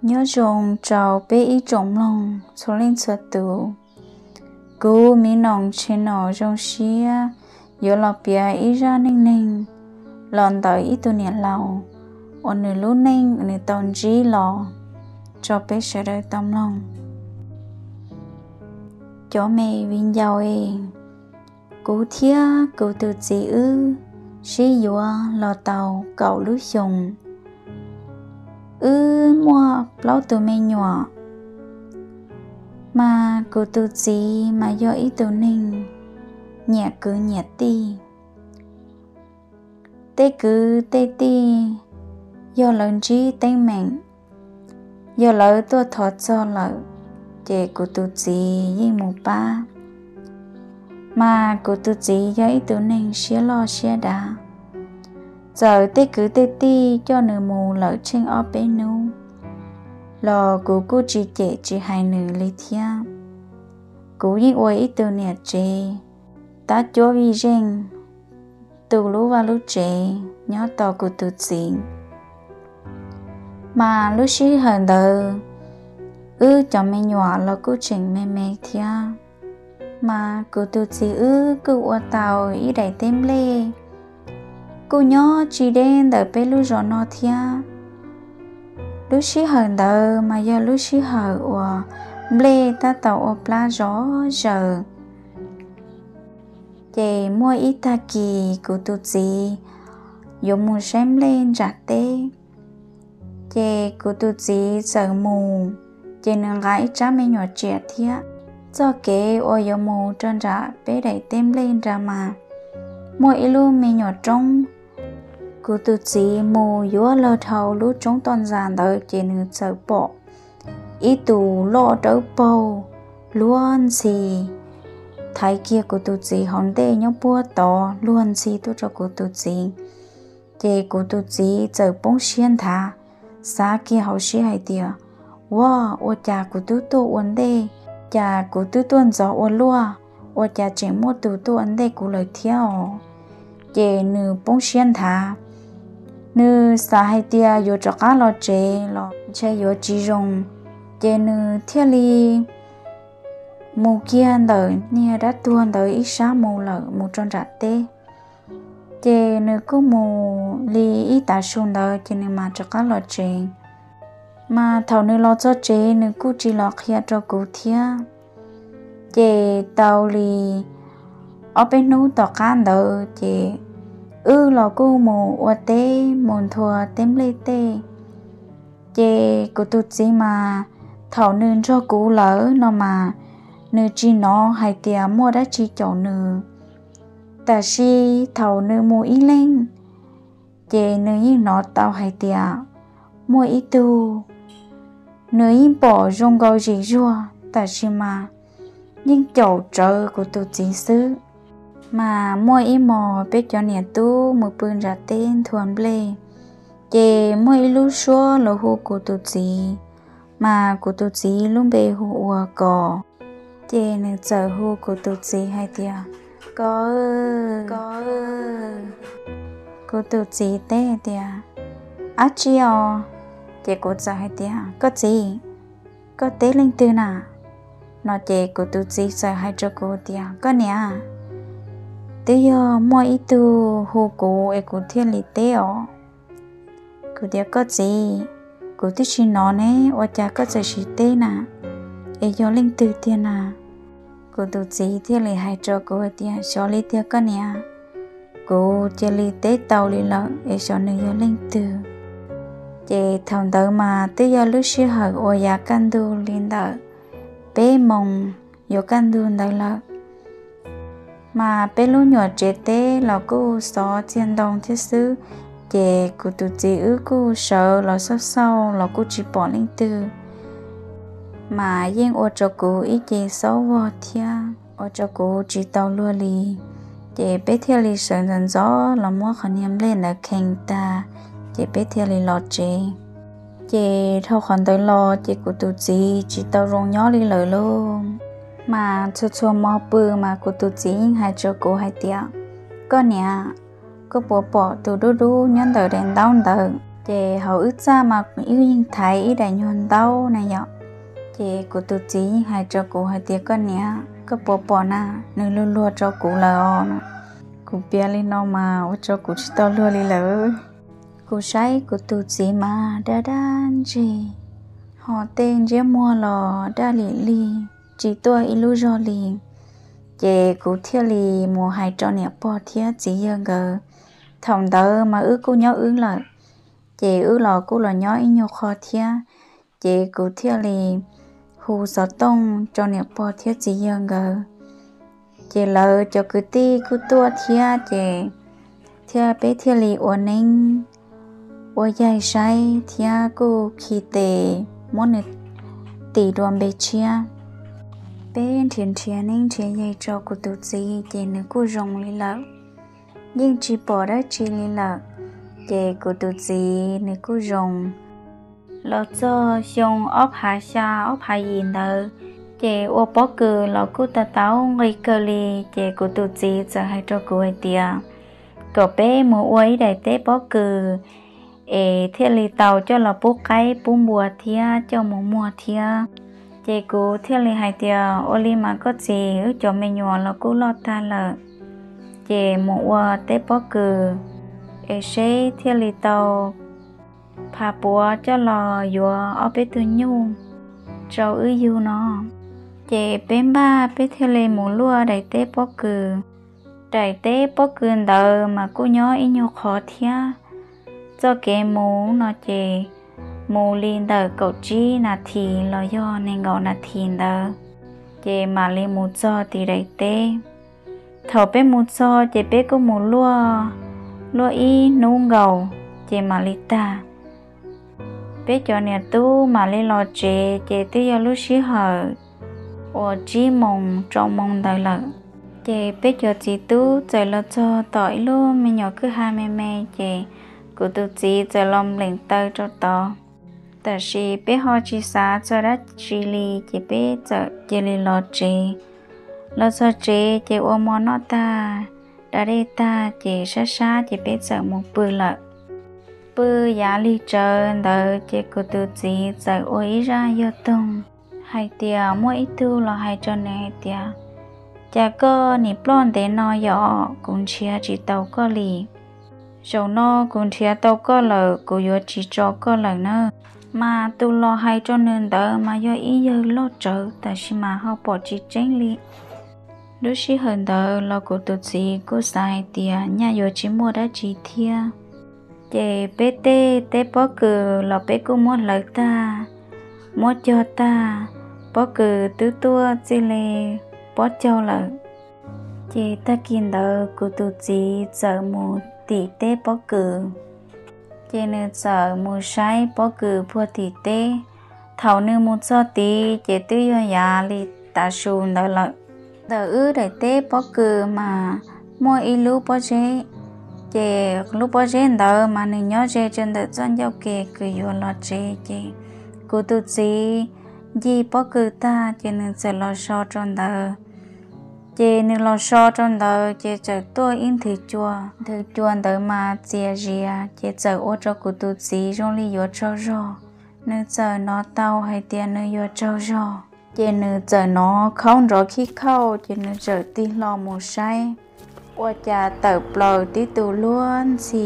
Nyob zoo rau peb ib tsoom mloog txhua leej txhua tus. Kuv Miv Noom Channel zoo siab yuav los piav ib zaj neej neeg los ntawm ib tug niam laus uas nws lub neej nws tau ntsib los rau peb sawv daws tau mloog. Cov me viv ncaus es, kuv thiab kuv tus txiv wb sib yuav los tau kaum lub xyoos. Wb muaj plaub tus me nyuam, mas kuv tus txiv mas yog ib tug neeg nyiam kwv nyiam tij. Tej kwv tej tij yog lawv ntsib teeb meem, yog lawv tuaj thov txog lawm, ces kuv tus txiv yeej mus pab. Mas kuv tus txiv yog ib tug neeg siab loj siab dav. Txawm tej kwv tej tij coj nws mus lawm tsheej ob peb hnub los kuv kuj tsis cem tsis hais nws li thiab. Kuv yeej ua ib tug niam tsev tab cuab vij zeej tu lub vaj lub tsev nyob tos kuv tus txiv. Mas lub sij hawm ntawd wb cov me nyuam los kuj tseem me me thiab. Mas kuv tus txiv wb kuj ua tau ib daim teb nplej, kuj nyob tsis deb ntawm peb lub zos no thiab. Lub sij hawm ntawd mas yog lub sij hawm uas nplej tab tom ua plab zov zaws. Ces muaj ib tag kis kuv tus txiv yuav mus saib nplej nram teb, ces kuv tus txiv txawm mus, ces nws nqa ib tsab me nyuam tsiam thiab. Txoj kev uas yuav mus rau nram peb daim teb nplej nrad mas muaj ib lub me nyuam roob. Kuv tus txiv mus yuav los dhau lub roob toj ntxas ntawd ces nws txawm pom ib tus loj dawb paug luag ntxhi thaiv kiag kuv tus txiv hauv ntej nyob puag tod luag ntxhi tuaj rau kuv tus txiv. Ces kuv tus txiv txawm poob siab nthav, xav kiag hauv siab hais tias, Ua, ua cas kuv twb tuaj ua ntej, cas kuv twb tuaj ntxov ua luaj, ua cas tseem muaj tus tuaj ua ntej kuv lawm thiab os? Ces nws poob siab nthav, nws xav hais tias yuav rov qab los tsev los ntshe yuav tsis zoo, ces nws thiaj li mus kiag ntawm niag dab tuag ntawd ib sab mus lawm mus rau nram teb. Ces nws kuj mus li ib tav su ntawd ces nws mam rov qab los tsev. Mas thaum nws los txog tsev nws kuj tsis los qhia rau kuv thiab. Ces tau li ob peb hnub tom qab ntawd ces wb los kuj mus ua teb mus nthua teb nplej tej. Ces kuv tus txiv mas thaum nws nrog kuv lawm no mas nws tsis hnov hais tias muaj dab tsi caum nws. Tab sis thaum nws mus ib leeg, ces nws yeej hnov tau hais tias muaj ib tug, nws yeej pom zoo nkaus zim zuag tab sis mas yeej caum rawv kuv tus txiv xwb. Mas muaj ib hmos peb cov niam tub mus pw nram teb nthua nplej, ces muaj ib lub suab los hu kuv tus txiv, mas kuv tus txiv lub npe hu ua Kos. Ces nws txawm hu kuv tus txiv hais tias, Kos, Kos. Kuv tus txiv teb tias, Ab tsi os? Ces kuv txawm hais tias, Koj txiv, koj teb leej twg na? No ces kuv tus txiv txawm hais rau kuv tias, Koj niam, twb yog muaj ib tug hu kuv es kuv thiaj li teb os. Kuv tias, Koj txiv, kuv twb tsis hnov ne, ua cas koj txawm sim teb na? Es yog leej twg tiag na? Kuv tus txiv thiaj li hais rau kuv hais tias, Xyov li tiag koj niam, kuv cia li teb tau li lawm es xyov nws yog leej twg. Ces thaum ntawd mas twb yog lub sij hawm uas yav kaj ntug li ntawm peb moos yuav kaj ntug ntawd lawm. Mas peb lub nyuam tsev teb los kuj xov txiag ntoo thiab xwb, ces kuv tus txiv wb kuj sawv los xauj xauj los kuj tsis pom leej twg. Mas yeej ua rau kuv ib ce xaub vog thiab ua rau kuv tsis tau luag li. Ces peb thiaj li sawv ntxov ntxov los muab qhov niag nplej ntawd khees tag, ces peb thiaj li los tsev. Ces dhau qhov ntawd los ces kuv tus txiv tsis tau zoo nyob li lawm lauj. Mas txhua txhua hmo pw mas kuv tus txiv yeej hais rau kuv hais tias, Koj niam, koj puas pom tus dub dub nyob ntawm daim ntaub ntawd? Ces hauv wb txaj mas wb yeej thaiv ib daim nyuag ntaub na yom. Ces kuv tus txiv yeej hais rau kuv hais tias, koj niam, koj puas pom na, nws luag luag rau kuv lawm os. Kuv piav li no mas ua rau kuv tsis tau luag li lawm. Kuv saib kuv tus txiv mas daj daj ntseg, ho tej ntsiab muag los daj lim li, tsis tuaj ib lub zog li. Ces kuv thiaj li mus hais rau niam pog thiab txiv yawg nkawd. Thaum ntawd mas wb kuj nyob wb lawm, ces wb los kuj los nyob ib nyuag qho thiab. Ces kuv thiaj li hu xov tooj rau niam pog thiab txiv yawg nkawd. Ces lawv cov kwv tij kuj tuaj thiab, ces thiab peb thiaj li ua neeb ua yaig saib thiab kuj khi tes muab nws tis dua npe tshiab. Peb nrhiav nrhiav neeb nrhiav yaig rau kuv tus txiv ces nws kuj zoo li lawm, yeej tsis pom dab tsi li lawm. Ces kuv tus txiv nws kuj zoo. Los txog xyoo ob phav xya ob phav yim ntawd, ces ua pob kws los kuj tau tau nqi kawg li. Ces kuv tus txiv txawm hais rau kuv hais tias kom peb mus ua ib daim teb pob kws es thiaj li tau coj los pub qaib pub npua thiab coj mus muag thiab. Ces kuv thiaj li hais tias, ua li mas koj txiv, wb cov me nyuam los kuj loj tag lawm, ces mus ua teb pob kws es seb thiaj li tau phav puav coj los yuav ob peb tug nyuj rau wb yug no. Ces peb npaj peb thiaj li mus luaj daim teb pob kws. Daim teb pob kws ntawd mas kuj nyob ib nyuag qhov thiab. Txoj kev mus no ces mus li ntawm kaum tsib nas this los yog nees nkaum nas this ntawd, ces mam li mus txog tim daim teb. Thaum peb mus txog ces peb kuj mus luaj, luaj ib hnub nkaus ces mam li tag. Peb cov niam tub mam li los tsev ces twb yog lub sij hawm uas tsib moos rau moos ntawd lawm. Ces peb cov txiv tub txawm los txog tom ib lub me nyuam kwj ha me me, ces kuv tus txiv txawm los nplees taw rau tod. Tab sis peb ho tsis xav txog dab tsi li, ces peb txawm cia li los tsev. Los txog tsev ces ua mov noj tag, da dej tag ces sab sab ces peb txawm mus pw lawm. Pw yav lig tsawv ntawd ces kuv tus txiv txawm ua ib zaj yog toog hais tias muaj ib tug los hais rau nws hais tias, cas koj nim ploj ntev no yom, kuv nrhiav tsis tau koj li. Zaum no kuv nrhiav tau koj lawm, kuv yuav tsis tso koj lawm na. Mas tus los hais rau nws ntawd mas yog ib yawg loj tsawv tab sis mas ho pom tsis tseeb li. Lub sij hawm ntawd los kuv tus txiv kuj xav hais tias nyaj yuav tsis muaj dab tsi thiab. Ces peb tej teb pob kws los peb kuj muab hlawv tag, muab cog tag, pob kws twb tuaj txij li pob caug lawm. Ces tag kis ntawd kuv tus txiv txawm mus tim teb pob kws, ces nws txawm mus saib pob kws puag tim teb. Thaum nws mus txog tid ces twb yog yav li tav su ntawd lawm. Ntawm wb daim teb pob kws mas muaj ib lub pob zeb, ces lub pob zeb ntawd mas nws nyob ze rau ntawm txoj ncauj ke kws yuav los tsev. Ces kuv tus txiv ncig pob kws tag ces nws txawm los so rau ntawd. Ces nws los so rau ntawd ces txawm tuaj ib nthwv cua, nthwv cua ntawd mas txias zias, ces txawm ua rau kuv tus txiv zoo li yuav tsaug zog. Nws txawm hnov tau hais tias nws yuav tsaug zog, ces nws txawm hnov khaub nrov khib khauj, ces nws txawm tig hlo mus saib. Ua cas tawm plaws tib tug luag ntxhi,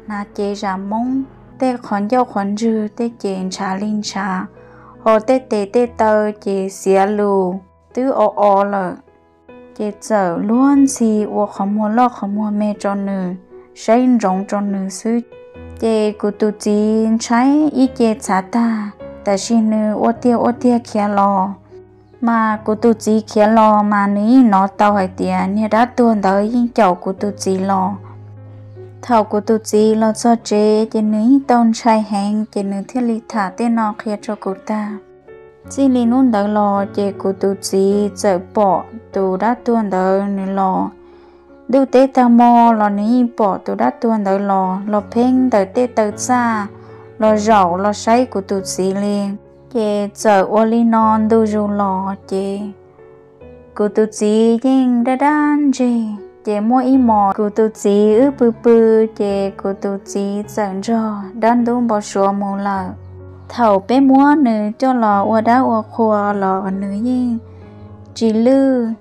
hnav cev zam moob, tej qhov ncauj qhov ntswg tej ces ntshav li ntshav, ho tej tes tej taw ces xiav lus twb o o lawm. Ces txawm luag ntxhi ua qhov muag loj qhov muag me rau nws, saib ntsoov rau nws xwb. Ces kuv tus txiv ntshai ib ce txhav tag, tab sis nws ua tiag ua tiag khiav los. Mas kuv tus txiv khiav los mas nws yeej hnov tau hais tias niag dab tuag ntawd yeej caum kuv tus txiv los. Thaum kuv tus txiv los txog tsev ces nws yeej tau ntshai heev, ces nws thiaj li tham tej no qhia rau kuv tag. Txij li hnub ntawd los ces kuv tus txiv txawm pom tus dab tuag ntawd nws los. Ntuj teb tag hmo los nws yeej pom tus dab tuag ntawd los, los pheeb ntawm tej taw txaj, los zaum los saib kuv tus txiv li. Ces txawm ua li no ntu zus los ces kuv tus txiv yeej daj daj ntseg. Ces muaj ib hmos kuv tus txiv wb pw pw, ces kuv tus txiv txawm nrog dab ntub npau suav mus lawm. Thaum peb muab nws coj los ua dab ua qhua los nws yeej tsis lwj,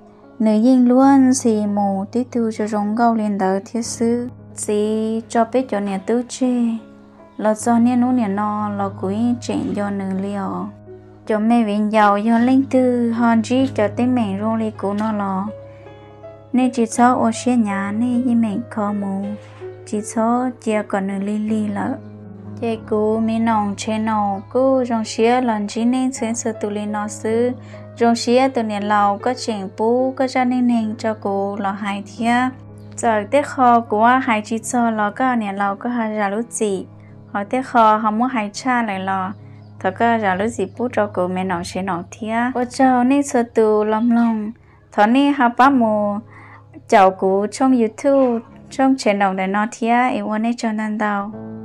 nws yeej luag ntxhi mus tib tug zoo zoo nkauj li ntawd thiab xwb. Txiv tso peb cov niam tub tseg los txog niaj hnub niam no los kuv yeej tseem nco nws li os. Cov me viv ncaus, yog leej twg ho ntsib cov teeb meem zoo li kuv no los nej tsis txhob ua siab hnyav, nej yeej meem kho mus, tsis txhob cia kom nws lig lig lawm. Ces kuv me noom tshee noom kuj zoo siab los ntsib nej txhua txhua tus li no xwb. Zoo siab tus niam laus koj tseem pub koj zaj neej neeg rau kuv los hais thiab. Txawm tej qho kuv hais tsis txog los koj niam laus koj ho zam lub txim, ho tej qho ho muab hais tshaj lawm los thov koj zam lub txim pub rau kuv me noom tshee noom thiab. Ua tsaug nej txhua tus los mloog, thov nej ho pab mus caum kuv tshooj YouTube, tshooj tshee noom ntawm no thiab es ua nej tsaug ntau ntau.